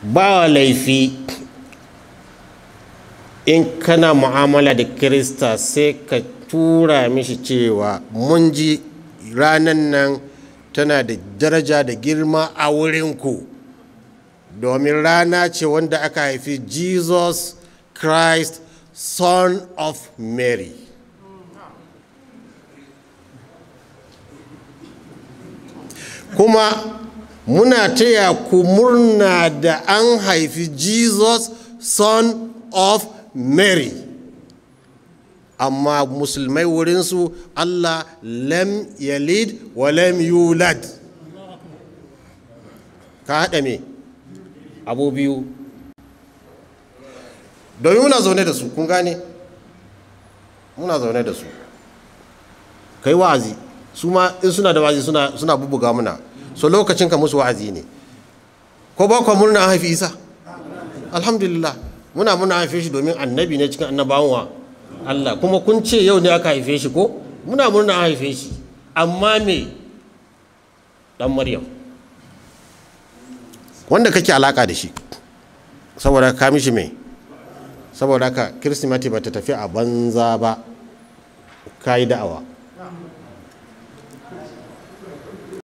Ba laifi in kana mu'amala da Kirista sai ka tura mishi cewa mun ji ranan nan tana da daraja da girma a wurinku, domin rana ce wanda aka haifi Jesus Christ, son of Mary. Kuma muna taya ku murna da an haifi Jesus, son of Mary. Amma musulmai wurinsu Allah lam yalid wa lam yulad. Ka haɗa me? Abu biyu. Domin muna zaune da su, kun gane? Muna zaune da su. Kai wa'azi, su ma in suna da wa'azi suna bubbuga muna. So lokacin ka musu wa'azi ne. Ko ba kwa murna an haifi Isa? Alhamdulillah. Muna haife shi domin annabi ne cikin annabawan Allah. Kuma kun ce yau ne aka haife shi ko? Muna murna an haife shi. Amma me? Dan Maryam. Wanda kake alaka da shi. Saboda ka mishi me? Saboda haka Kirsimeti ba ta tafi a banza ba. Ka yi da'awa.